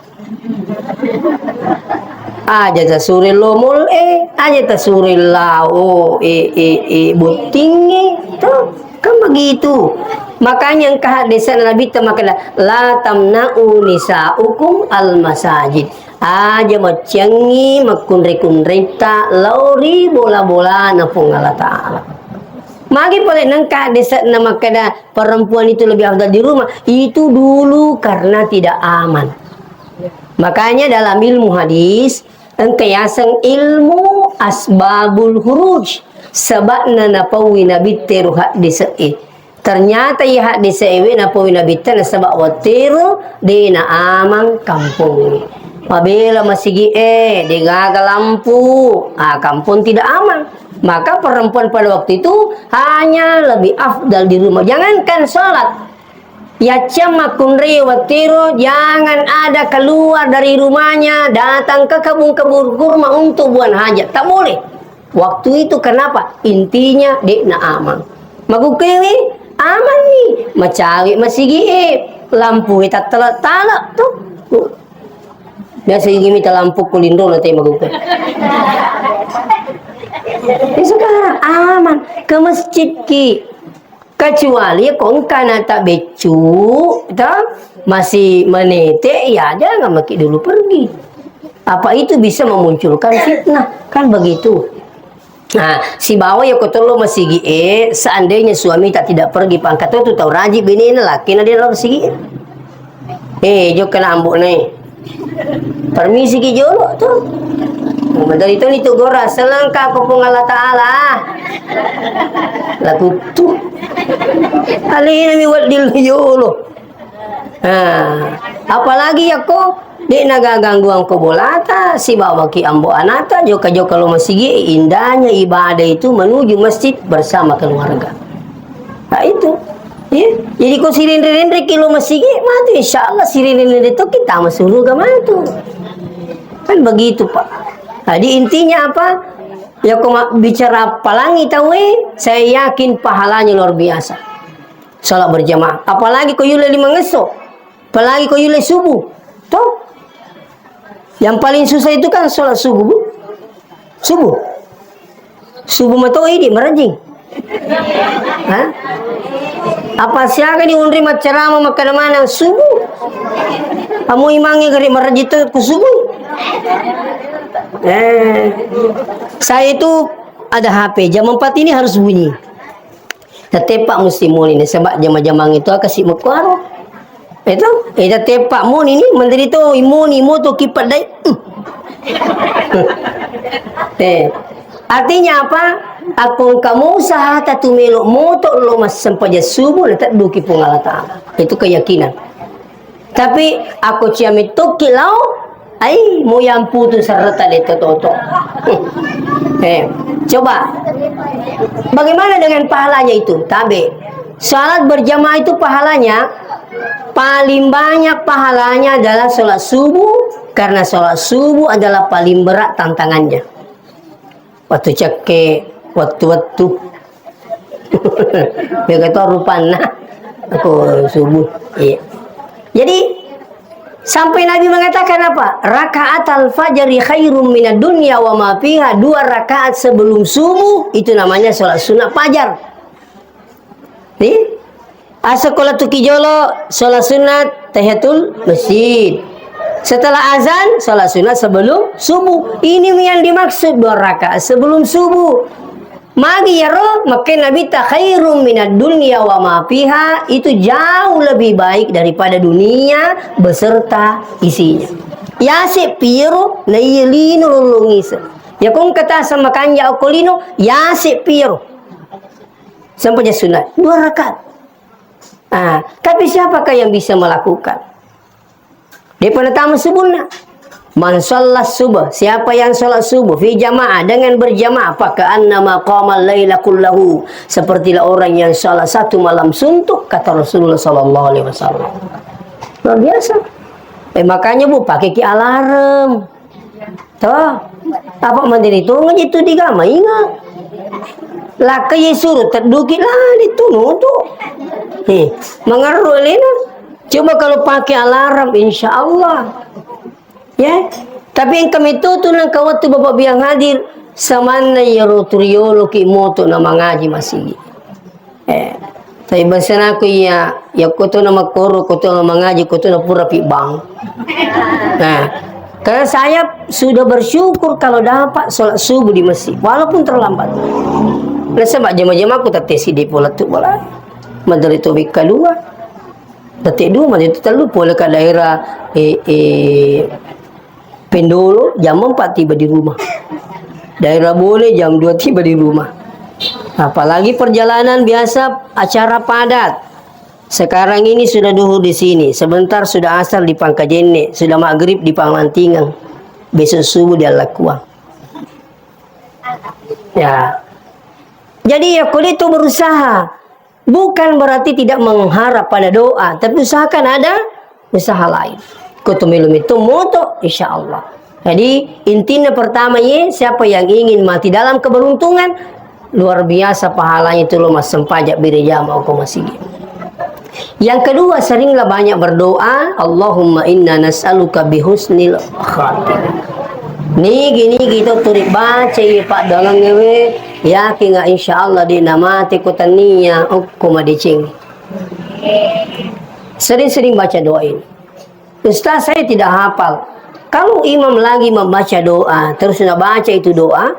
Aja tasure lo mall e, aja tasure lao e, e, e, botting e, to, kan begitu. Makanya engka hadis Nabi ta makkeda, "La tamna'u nisa'ukum al masajid." Aja macciangngi makkunrai-kunraita lao ri bola-bolana Puang Allah Ta'ala. Magi pole nengka dese'na makkeda perempuan itu lebih afdal di rumah? Itu dulu karena tidak aman. Makanya dalam ilmu hadis, engka yaseng ilmu asbabul huruj, sebabna napaui Nabi teru hadis e. Ternyata iya hadis ewe napaui Nabitta nasaba wattero de na amang kampongnge. Mabela masigi e, de gaga lampu, ah, kampung tidak aman. Maka perempuan pada waktu itu hanya lebih afdal di rumah. Jangankan sholat, yacca makkunrai wattero jangan ada keluar dari rumahnya datang ke kebun-kebun kurma untuk buang hajat. Tak boleh. Waktu itu kenapa? Intinya, de na amang. Magukkewe, aman ni. Macawe masigi e. Lampu e tattala-tala tu. Biasa ini mita lampu kulindro na te magukke. Ini sekarang aman. Ke masjid ki. Kecuali ko engka nata beccu, to, masih menete, ya jangan maki dulu pergi. Apa itu bisa memunculkan fitnah? Kan begitu. Nah, sibawa ya ko tollo masigi e, seandainya suami tak tidak pergi, pangkat tu tau raji bini na laki na dia masigi. Eh, jokka na ambo nai. Permisi ki jolo tu. Menteri tu ni tu gora, selengka ko Puang Allah Ta'ala. Laku tu. Alina mi wedding jolo. Nah, apalagi ya ko, de na gangguang ko bolata, sibawa ki ambo anata, joka-joka lo masigi, indahnya ibadah itu menuju masjid bersama keluarga. Nah, itu. Ya. Jadi, ko sirenre-renre ki lo masigi, matu insya Allah sirenre-renre to kita masuk surga matu. Kan begitu, Pak. Jadi, intinya apa? Ya, ko ma-, bicara palangi tawe, saya yakin pahalanya luar biasa. Salat berjamaah. Apalagi ko yule lima ngesso. Apalagi ko yule subuh. Toh? Yang paling susah itu kan sholat subuh, Bu. Subuh. Subuh mato idi marajing. Hah? Apa siaga ni unri maccarama makkada maneng subuh? Kamu imangnge gari marajing to ku subuh? Eh, saya itu ada H P, jam empat ini harus bunyi. Tateppa musti moni nasaba jama-jamang itu akasi makkuaro. Itu, eh, tateppa moni ni, menteri to imoni moto kipat dai. Eh, artinya apa? Akko engka mo usaha tatu melo moto lo massempajang subuh, na tedduki Puang Allah Ta'ala. Itu keyakinan. Tapi akko cia mettoki lao, ai, mo yang putus serta de toto. Eh, coba. Bagaimana dengan pahalanya itu? Tabe. Salat berjamaah itu pahalanya, paling banyak pahalanya adalah sholat subuh, karena sholat subuh adalah paling berat tantangannya. Wettu cekke, wettu-wettu. Mega to rupanna. Aku subuh. Iya. Jadi, sampai Nabi mengatakan apa? "Rakaatal fajri khairum minad dunya wa ma fiha." Dua rakaat sebelum subuh, itu namanya sholat sunat fajar. Nih, asa ko lettuki jolo, sholat sunat tahiyatul masjid. Setelah azan, sholat sunat sebelum subuh. Ini yang dimaksud dua rakaat sebelum subuh. Magi yaro, makkeda Nabitta, "Khairum minad dunya wa ma fiha," itu jauh lebih baik daripada dunia beserta isinya. Yase piero na iya lino lolongisa. Ya kong kata sama kanja okko lino, yase piero. Sempajang sunat, dua rakaat. Ah, tapi siapakah yang bisa melakukan? Depa natama subuhna. "Man shalla subuh," siapa yang sholat subuh, "fi jamaah," dengan berjamaah, "fa ka'annama qama laila kullahu," sepertilah orang yang sholat satu malam suntuk, kata Rasulullah sallallahu alaihi wasallam. Luar biasa. Eh, makanya, Bu, pakai ki alarm. Toh, apa mandiri tu ngaji tu diga mainga. Laka ye suruh tedduki lah ditunu tu. Heh, mengeru lina. Coba kalau pakai alarm, insya Allah. Ya, tapi yang kami tu tu nang kawat tu Bapak biang hadir, samanna ya roturiolo ki moto na mangaji masigi. Eh, tapi bangsanaku iya, ya kotona makkoro, kotona mangaji, kotona pura pi bang. Nah, karena saya sudah bersyukur kalau dapat sholat subuh di masjid, walaupun terlambat. Nasaba jama-jamaku tette siddi pola tu bola. Madari tobi kedua. Tette dua, madari tellu, pole ke daerah, eh, eh, Pendolo, jam empat tiba di rumah. Daerah Bole, jam dua tiba di rumah. Apalagi perjalanan biasa acara padat. Sekarang ini sudah duhur di sini, sebentar sudah asar di Pangkajenne, sudah maghrib di Pamantingan. Besok subuh di Allakuang. Ya. Jadi ya, kulitu berusaha. Bukan berarti tidak mengharap pada doa, tapi usahakan ada usaha lain. Ko to melo metto moto, insya Allah. Jadi, intinya pertama ye, siapa yang ingin mati dalam keberuntungan, luar biasa pahalanya itu lo massempajang bere jama ko masigi. Yang kedua, seringlah banyak berdoa, "Allahumma inna nas'aluka bihusnil khatimah." Nigi-nigi to turi baca ye paddoangengnge we, yakin, insya Allah, de namate ko tania, okko madeceng. Sering-sering baca doa ini. "Ustaz, saya tidak hafal." Kalau imam lagi membaca doa, terus nabaca itu doa,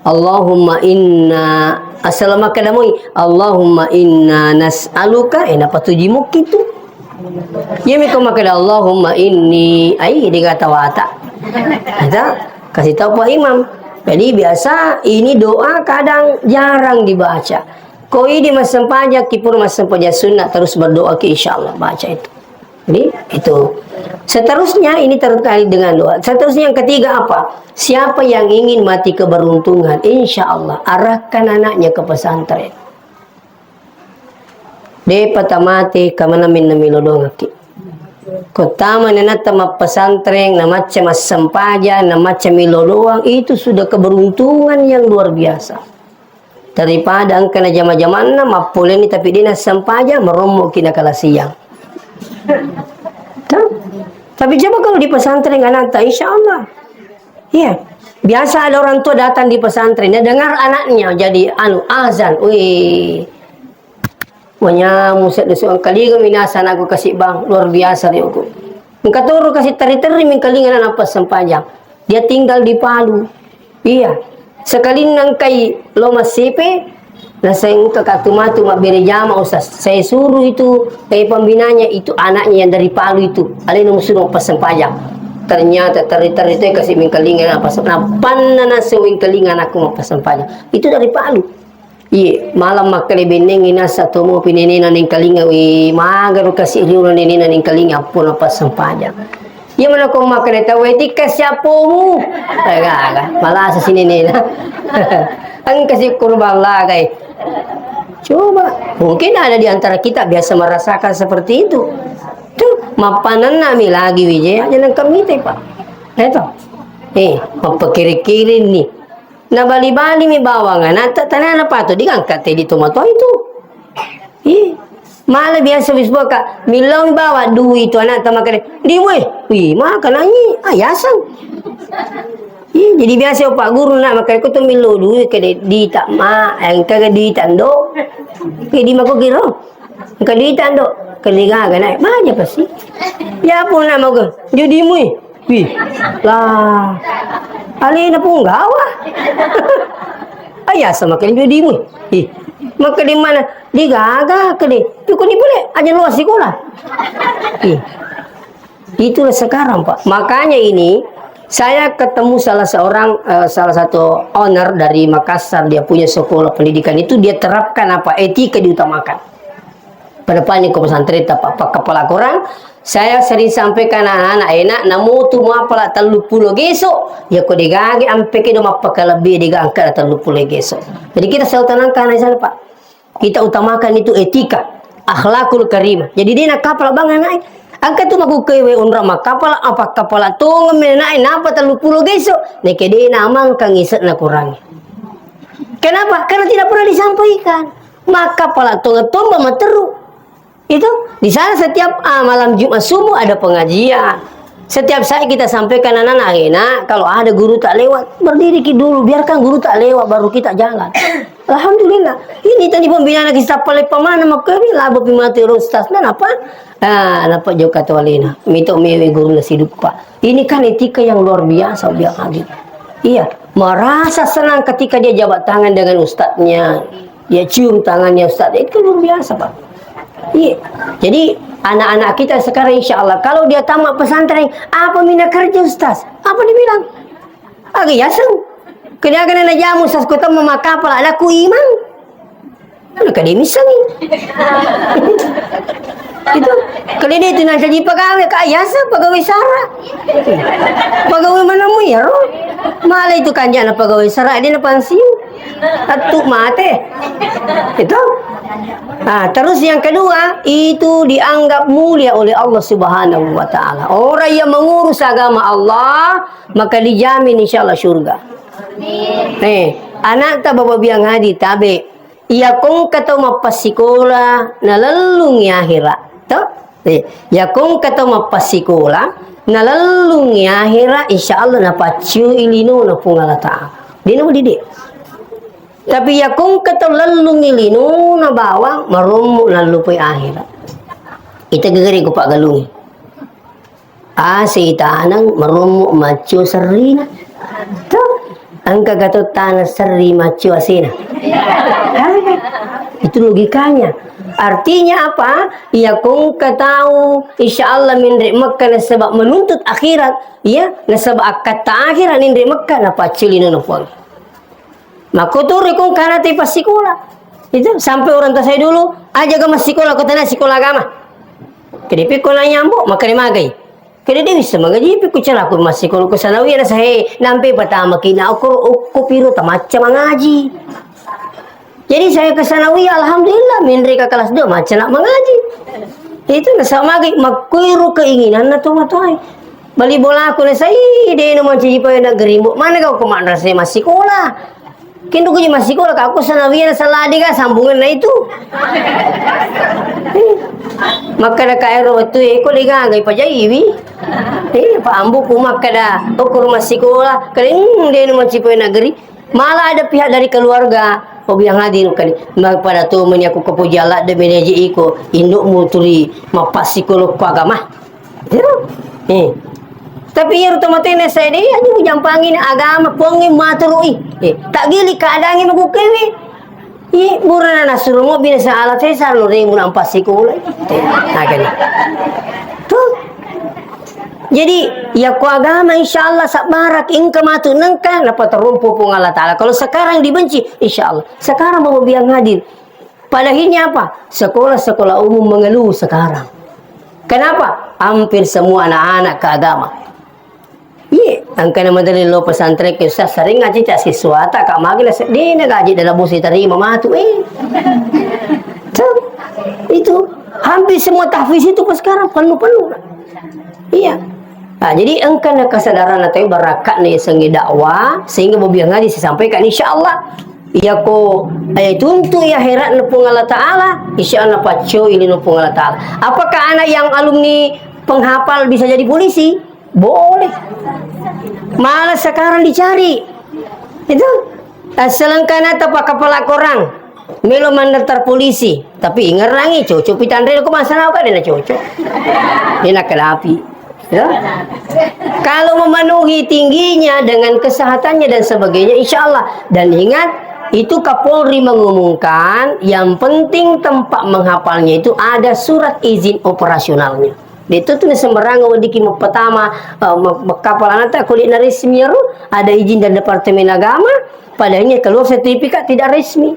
"Allahumma inna," asal makkeda moi, "Allahumma inna nas'aluka," eh, napatuji mukki tu. Iya mi ko makkeda, "Allahumma inni," ai, de gaga tawata. Kita kasih tahu Pak Imam. Jadi biasa ini doa kadang jarang dibaca. Ko idi massempajang, ki pura massempajang sunat, terus berdoa ki, insya Allah baca itu. Jadi, itu. Seterusnya, ini terkait dengan doa. Seterusnya, yang ketiga apa? Siapa yang ingin mati keberuntungan, insya Allah, arahkan anaknya ke pesantren. Depa tamate, kamana minna milo doangki. Ko tama nanatta mappesantren, namacca massempajang, namacca milo doang, itu sudah keberuntungan yang luar biasa. Daripada engka na jama-jamanna, mappoleni tapi de nassempajang, marommoki na kalasiang. Kan? Tapi coba kalau di pesantren anakta, insya Allah. Iya. Biasa ada orang tua datang di pesantren, dia dengar anaknya jadi anu azan, wih. Wanya musa desu engkalinga minasa anakku kasih bang, luar biasa riuku. Engka turu kasih teri-teri mingkalinga anak pas sempajang. Dia tinggal di Palu. Iya. Sekalinna engkai lo massipe, naseng engka katu matu mabbere jama usah. Saya suruh itu, eh, pembinanya itu anaknya yang dari Palu itu. Alena musuh mau pas sempajang. Ternyata teri-teri itu kasih mingkalinga anak pas. Napanna naseng mingkalinga anakku mau pas sempajang. Itu dari Palu. Iye, malam makkeda bennengngi nasa tomopi nenena nengkalinga, wi, magaro kasi riolo nenena nengkalinga, appona passempajang. Iya mana ko makkeda tau, "Eh, tikka siappomu?" Aga-aga, malasa si nenena. Engka si kurban lagai. Coba, mungkin ada di antara kita biasa merasakan seperti itu. Tuh, mappanennami lagi wijaya, aja nengka mitai, Pak. Itu. Eh, mappakiri-kiri nih. Nabali-bali mi bawang, nah, ta-, tanana patu digangka tedi tomatoa itu. Ih, mala biasa bisboka, millau mi bawa dui itu anak ta makanya, "Di we, wih, maka nanyi, ayasang." Ih, jadi biasa Pak Guru nak makanya, "Ko to millau dui, kede dita ma, engka ke dita ndo." Kedi mako kiro. Engka dita ndo, kede gaga naik, baja pasti. Ya pun nak mako, "Jadi mui." Wih, lah. Alena pun gawa. Ayasa makan jodimu. Ih, makan di mana? Di gaga kede. Cukup ni boleh aja luas sekolah. Ih. Itulah sekarang, Pak. Makanya ini saya ketemu salah seorang, eh, salah satu owner dari Makassar, dia punya sekolah pendidikan itu, dia terapkan apa? Etika diutamakan. Pada pani ko pesantren ta pa-, pakkapala Korang, saya sering sampaikan anak-anak, enak namutu muapala tellu pulo geso, ya ko degage ampe kedo mappakalebbi dega angka tellu pulo geso. Jadi kita selalu tanamkan di sana, Pak. Kita utamakan itu etika, akhlakul karimah. Jadi dia nakapala bang anak, angka tu maku kewe onra makkapala, apa kapala tongeng me anak, napa tellu pulo geso, neke de namangkang isekna Korang. Kenapa? Karena tidak pernah disampaikan. Makkapala tongeng tomba materu. Itu di sana setiap, ah, malam Jumat subuh ada pengajian. Setiap saat kita sampaikan anak-anak, "Eh, nak, kalau ada guru tak lewat, berdiri ki dulu, biarkan guru tak lewat, baru kita jalan." Alhamdulillah. Ini tadi pembinaan kita paling pamana makanya labo pi mati ustaz. Nah, apa? Ah, dapat juga tuh Alina. Mito mewe guru nasi dupa. Ini kan etika yang luar biasa, biar hadir. Iya, merasa senang ketika dia jabat tangan dengan ustadznya. Dia cium tangannya ustadz. Itu luar biasa, Pak. Iya. Jadi, anak-anak kita sekarang, insya Allah, kalau dia tamat pesantren, apa mina kerja, Ustaz? Apa dibilang? Aga yaseng. Kena-kena na jamu, Ustaz, kota mama kapal, ada ku imang. Anu kade missengngi. Itu, kade de tu nancaji pegawai, ka yaseng pegawai sara. Pegawai mana mu yaro? Malah itu kanjana pegawai sara, dia na pensiun. Atu mate. Itu. Nah, terus yang kedua, itu dianggap mulia oleh Allah Subhanahu wa Ta'ala. Orang yang mengurus agama Allah, maka dijamin insya Allah surga. Eh, anak ta bapak biang haji tabe. Iya kongka tau mappassikola nalellungngi akhira. To? Eh, iya kongka tau mappassikola nalellungngi akhira, insya Allah napacciu linona Puang Allah Ta'ala. Dino didik. Tapi iya kongka tau lellungngi linona bawang, marommo nallupai akhira. Ita gegeri ku paggalungi. Ase itaneng, marommo maccio serrina. Tuh, engka gato taneng serri maccio asena. Hah? Itu logikanya. Artinya apa? Iya kongka tau, insya Allah menre Mekka nasaba menuntut akhirat, iya, nasaba akkatta akhirat menre Mekka, napaccio linona Puang. Makkotoro kongka nate passikola. Itu sampai orang tua saya dulu, aja ga massikola, ko tana sikola agama. Kedepi ko nanya ambo, makanya magai. Kede de bisa mangaji pi ku calaku massikola ku sanawiyah na sahe, nampe patama ki na okoro okko piro tamacca mangaji. Jadi saya ke sanawiyah, alhamdulillah, menre ka kelas dua, macca na mangaji. Itu na sama magai, makkuiro keinginan na tua-tuai. Bali bola aku na sai, de na mancaji pegawai negeri, mbo, mana kau ke madrasah massikola? Kendo kuji massikola, ka aku sanawiyah na saladi ka sambungan na itu. Makkada ka ero wettu e, ko de gaga ipajaiwi. Eh, pa ambuku makkada, okoro massikola, kade, hmm, de na mancaji pegawai negeri. Malah ada pihak dari keluarga, obi yang hadir kali. Pada tu meni aku kepuji Allah de meneji iko, indukmu tuli mappassikola ku agama. Gitu. Eh. Tapi iyaro tomatena saya de, aja mujampangin agama, pongi maturui. Eh, tak gili keadaannya magukewi. Ih, burana nasuro mo binasa alat saya sarlo de muna ampassikola. Eh, nah, gini. Tuh. Jadi, iya ko agama, insya Allah, sabbarak, engka matu nengka, napaterompo Puang Allah Ta'ala. Kalau sekarang dibenci, insya Allah. Sekarang mau biang hadir. Padahalnya apa? Sekolah-sekolah umum mengeluh sekarang. Kenapa? Hampir semua anak-anak ke agama. Iya, engka na madalil lo pesantren ke Ustaz, sering ngaji cak siswa, tak kak magi lah sedih na gaji dalam busi terima matu, eh. Itu hampir semua tahfiz itu pas sekarang penuh-penuh. Iya. Nah, jadi engka na kesadaran atau barakatna yasengnge dakwah sehingga bobiang ngaji disampaikan, insya Allah. Iya ko, eh, tuntu ya herat Puang Allah Ta'ala, insya Allah pacco ilino Puang Allah Ta'ala. Apakah anak yang alumni penghafal bisa jadi polisi? Boleh. Malah sekarang dicari. Itu. Assalengkana tapa kepala korang. Melo mandaftar polisi. Tapi ingerangi, cocok pitanre ko masalah ka dena cocok. Dena kelapi. Ya. Kalau memenuhi tingginya dengan kesehatannya dan sebagainya, insya Allah. Dan ingat, itu Kapolri mengumumkan, yang penting tempat menghafalnya itu ada surat izin operasionalnya. Itu tuh sembarangan weddikki pertama, eh, me-, kapal anakta kulit na resmi ro, ada izin dari Departemen Agama, padahalnya keluar sertifikat tidak resmi.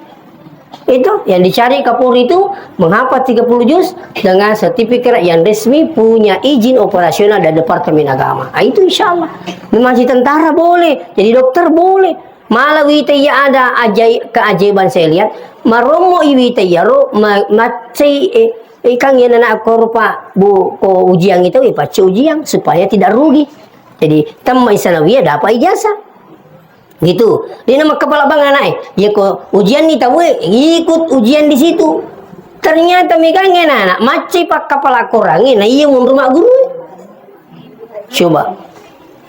Itu yang dicari Kapolri itu menghafal tiga puluh juz dengan sertifikat yang resmi punya izin operasional dari Departemen Agama. Ah, itu insya Allah. Memang si tentara boleh, jadi dokter boleh. Malah wita iya ada ajai-, keajaiban saya lihat, marommo i wita iya ro ma-, maccai, eh, ikang iya nana ko rupa bu ko ujian itu, eh, pacce ujian supaya tidak rugi. Jadi, temma i sanawiyah dapat ijazah. Gitu. Dia nama kepala bang anak, eh. Iya ko ujian nih tahu, eh, ikut ujian di situ. Ternyata megang anak-anak, maccai pak kepala korang, eh, nah iya mun rumah guru. Coba.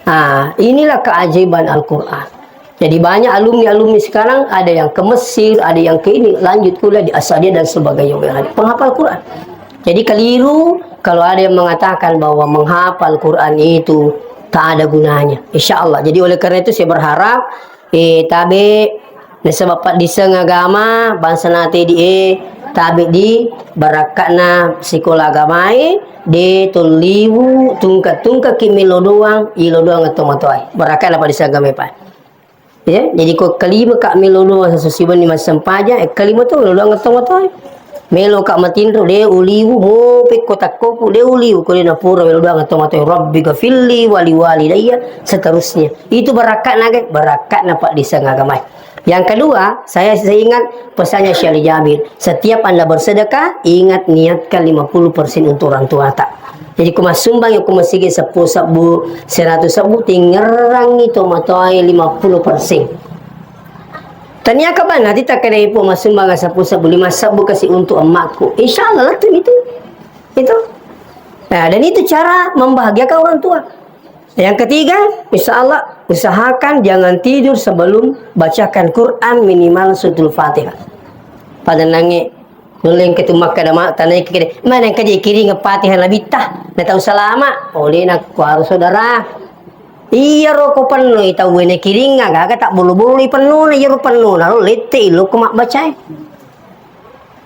Nah, inilah keajaiban Al-Quran. Jadi banyak alumni-alumni sekarang ada yang ke Mesir, ada yang ke ini, lanjut kuliah di Asadia dan sebagainya. Penghafal Quran. Jadi keliru kalau ada yang mengatakan bahwa menghafal Quran itu tak ada gunanya. Insya Allah. Jadi oleh karena itu saya berharap, eh, tabe nasaba paddisseng agama bangsa nate di, eh, tabe di barakka'na sikola agamae, de tolliwu tungka-tungka ki melo doang, ilo doang tomatoae. Barakka'na paddisseng agamae, Pak. Ya, jadi ko kelima ka melo doang sesuai sibenni massempajang, eh, kelima tu melo doang tomatoae. Melo ka matinro, de uliwu, mope ko takkoku, de uliwu, ko de napura melo doang tomatoae. Rabbi gafilli wali wali daya, seterusnya. Itu barakka'na, ge, barakka'na paddisseng agamae. Yang kedua, saya, saya ingat pesannya Syekh Ali Jabir. Setiap Anda bersedekah, ingat niatkan lima puluh persen untuk orang tua ta. Jadi, ku massumbang ya, ku masigi seppulo sebbu, seratus sebbu, tingerrangi tomatoae lima puluh persen. Tania kapan nanti tak kena ibu massumbang seppulo sebbu, lima sebbu kasih untuk emakku. Insya Allah lah tuh itu. Itu. Nah, dan itu cara membahagiakan orang tua. Yang ketiga, insya Allah, usahakan jangan tidur sebelum bacakan Quran minimal Suratul Fatihah. Pada nange, nuleng ketumak kada ma-, tanai kiri, mana yang kaji kiring Fatihah Nabi tah, na tau salama, oleh nak kuaru saudara. Iya ro ko penuh, tau wene kiring, gaga tak bulu-bulu penuh, na iya ro penuh, lalu lete ilo ko mak bacai.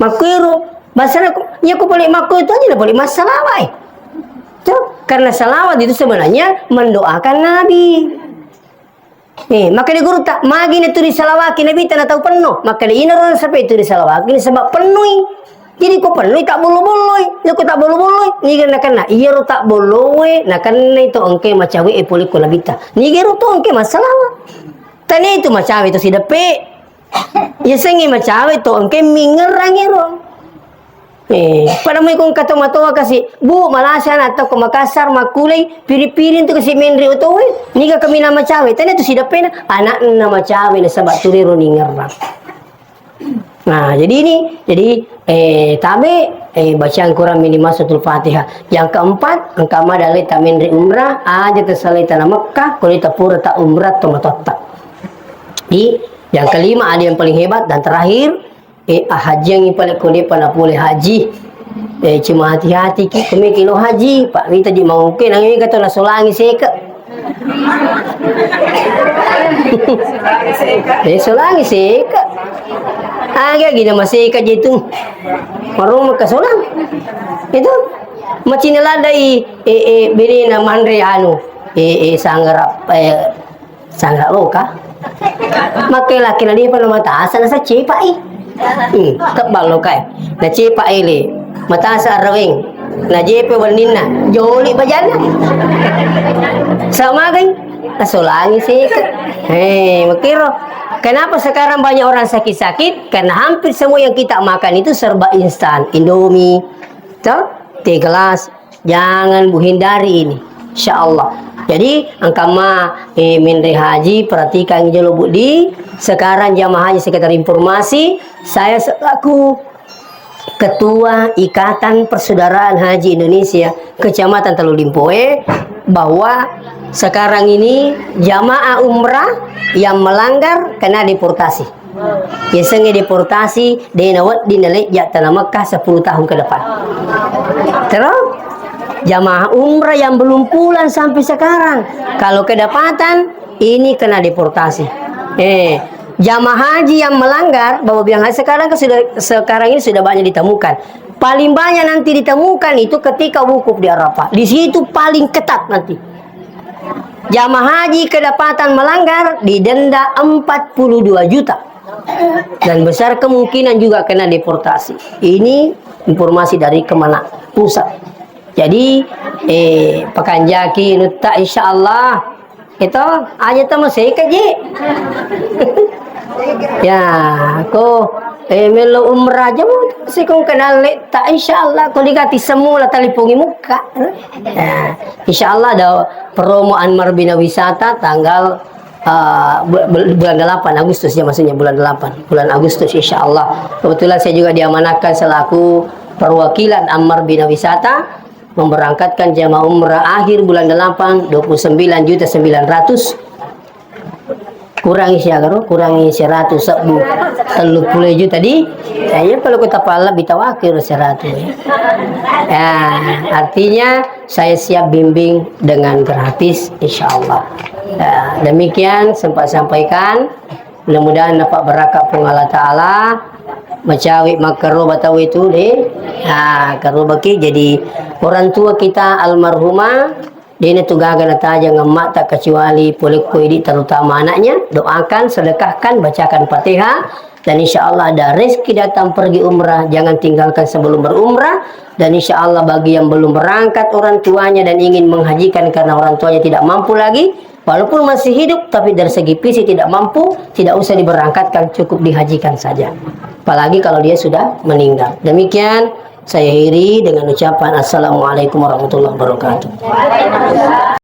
Makkuiro, basana ko, iya ko pole makkuiro tu aja na pole massalawa, eh. Tuh, karena salawat itu sebenarnya mendoakan Nabi. Eh, maka di guru tak, magi na tu disalawaki Nabi tanah tau penuh. Maka di ina orang sampai itu disalawaki, ini sebab penuhi. Jadi ko penuhi tak bulu-bulu, iya ko tak bulu-bulu, niga na kena, iya ro tak bulu, na kena itu engke macawe, eh, pole ko Nabi ta. Niga ro tu engke massalawa. Tani itu macawe itu sidepe. Yasengnge macawe to, engke mingerrang ero. Eh, pada mai kong kato matoa kasi, "Bu, malasa anak tau ko Makassar, makkulai, piri-piring tu kasi menre otoe, niga kami na macawe." Tani tu sideppena, anakna macawe nasaba turero ningerrang. Nah, jadi ini, jadi, eh, tabe, eh, bacaan Quran minimal Suratul Fatihah. Yang keempat, engka mada le ta menre umrah, aja tersalai tanah Mekah, kalau ta pura ta umrah to matotta. Di, yang kelima, ada yang paling hebat dan terakhir, eh, ah, hajiangngi pale ko depa na pole haji. Eh, cuma hati-hati ki, kumi kilo haji, Pak, mita di mau ke, nang mika to na solangi seke. Eh, solangi seke. Aga gina maseka je tu. Warung maka solang. Itu. Macina ladai, eh, eh, bini na manre anu. Eh, eh, sangarap, eh, Sanggak loka. Makke laki na depa na matasa na saccepa i. Hmm, tebbal loka i. Na cepa ele. Matasa arraweng. Na jepe wenninna. Joli bajanna. Sama kai. Nasolangi sih. Hei, makiro. Kenapa sekarang banyak orang sakit-sakit? Karena hampir semua yang kita makan itu serba instan. Indomie, toh? Teh gelas. Jangan Bu hindari ini. Insya Allah. Jadi, angkamma, eh, menre haji, perhatikan jolo Bu di. Sekarang jamaah haji, sekedar informasi, saya selaku Ketua Ikatan Persaudaraan Haji Indonesia Kecamatan Tellu Limpoe bahwa sekarang ini jamaah umrah yang melanggar kena deportasi. Yasengnge deportasi, de nawedding nalejja tana Mekah sepuluh tahun ke depan. Terus, jamaah umrah yang belum pulang sampai sekarang, kalau kedapatan, ini kena deportasi. Eh, jamaah haji yang melanggar, bahwa bilang haji sekarang kan sudah, sekarang ini sudah banyak ditemukan. Paling banyak nanti ditemukan itu ketika wukuf di Arafah. Di situ paling ketat nanti. Jamaah haji kedapatan melanggar didenda empat puluh dua juta. Dan besar kemungkinan juga kena deportasi. Ini informasi dari Kemenag pusat. Jadi, eh, pakanjaki nutta, insya Allah. Itu aja tama seka ji. Ya, ko, eh, melo umrah aja mu, sikong kenal le, tak, insya Allah, ko digati semua lah talipungi muka. Ya, insya Allah ada promo Anmar Bina Wisata tanggal, eh, bu-, bu-, bulan delapan Agustus ya, maksudnya bulan delapan, bulan Agustus, insya Allah. Kebetulan saya juga diamanahkan selaku perwakilan Anmar Bina Wisata memberangkatkan jamaah umrah akhir bulan delapan, dua puluh sembilan juta sembilan ratus. Kurangi siaga ro, kurangi seratus sebbu, tellu puluh juta di. Ya, iya, kalau kita pala bita wakil seratus. Ya, artinya saya siap bimbing dengan gratis, insya Allah. Ya, demikian sempat sampaikan. Mudah-mudahan dapat berkah Puang Allah Ta'ala. Macawi makkaroba tau itu deh. Nah, karobaki jadi orang tua kita almarhumah, dena tu gaga natajang ammatta kecuali polekko idi, terutama anaknya. Doakan, sedekahkan, bacakan Fatihah, dan insya Allah ada rezeki datang pergi umrah, jangan tinggalkan sebelum berumrah. Dan insya Allah bagi yang belum berangkat orang tuanya dan ingin menghajikan karena orang tuanya tidak mampu lagi, walaupun masih hidup, tapi dari segi fisik tidak mampu, tidak usah diberangkatkan, cukup dihajikan saja. Apalagi kalau dia sudah meninggal. Demikian saya akhiri dengan ucapan Assalamualaikum warahmatullahi wabarakatuh.